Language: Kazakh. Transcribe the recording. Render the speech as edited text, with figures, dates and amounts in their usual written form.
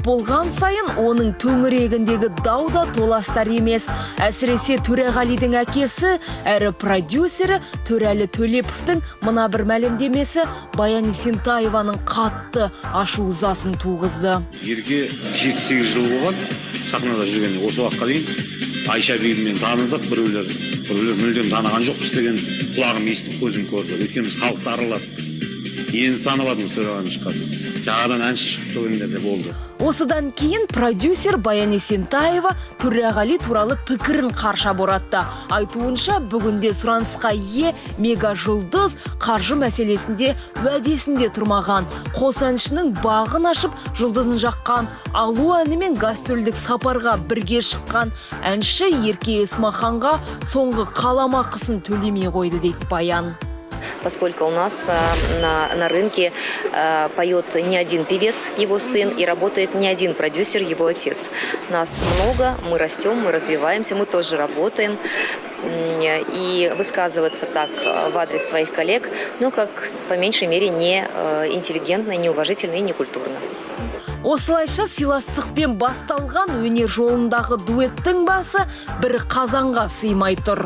Болған сайын оның төңірегіндегі дау да толастар емес. Әсіресе Төреғалидың әкесі әрі продюсері Төрәлі Төлеповтің мына бір мәлімдемесі Баян Есентаеваның қатты ашу ызасын туғызды. Ерке 7-8 жыл болған сахнада жүргеніне. Осы уақытқа дейін Айша бибімен таныдық біреулер, біреулер мүлдем таныған жоқпыз деген. Құлағым естіп, көзім көрді, өйткені біз халықты араладық. Енді танып жатырмыз Төреғалының шыққасын, жаңадан әнші шықты дегендер де болды. Осыдан кейін продюсер Баян Есентаева Төреғали туралы пікірін қарша боратты. Айтуынша, бүгінде сұранысқа ие мега жұлдыз қаржы мәселесінде уәдесінде тұрмаған. Қос әншінің бағын ашып, жұлдызын жаққан, «Алу» әнімен гастрольдік сапарға бірге шыққан әнші Ерке Есмаханға соңғы қаламақысын төлемей қойды дейді Баян. Поскольку у нас на рынке поет не один певец, его сын, и работает не один продюсер, его отец. Нас много, мы растем, мы развиваемся, мы тоже работаем. И высказываться так в адрес своих коллег, ну, как по меньшей мере, не интеллигентно, неуважительно и некультурно. Осылайша, сыйластықпен басталған өнер жолындағы дуэттің басы бір қазанға сыймай тұр.